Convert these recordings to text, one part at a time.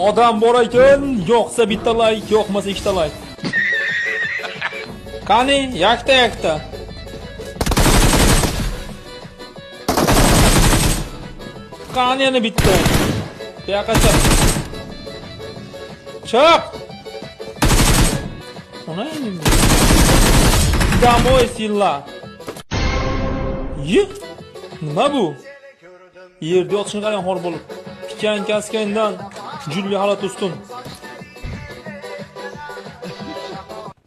Odam bor ekan, yo'qsa bitta like, yo'qmasa ikkita like. Qani, yakta-yakta. Qani yana bitta. Bu yoqqa chiq. Chiq. Ona Домой silla. Yi? Nima bu? Yerda yotishini qarang xor bo'lib. Pikan kaskandan julli halat ustun.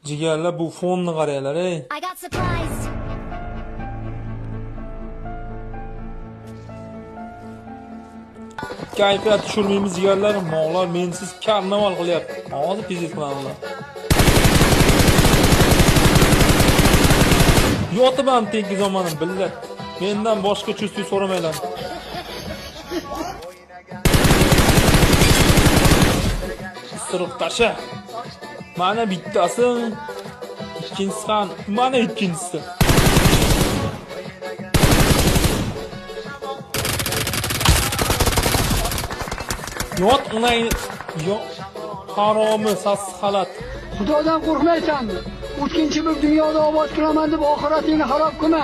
Jigarlar, bu fonni qaranglar, ey. I got supplies. Kayfiyat tushirmaymiz jigarlar, mollar mensiz karnaval qilyapti. Hozir pizit qilamiz ular. Yotib ham tegizomanim billat. Mendan boshqa chustli so'ramanglar. Isiriq tasha. Mana bittasi, ikkinchisi ham, mana ikkinchisi. Yot onay, yo haromi sassiq xalat. Xudodan qo'rqmaysanmi? O'tkinchi bir dunyoda obod qilaman deb oxiratingni xarob qilma.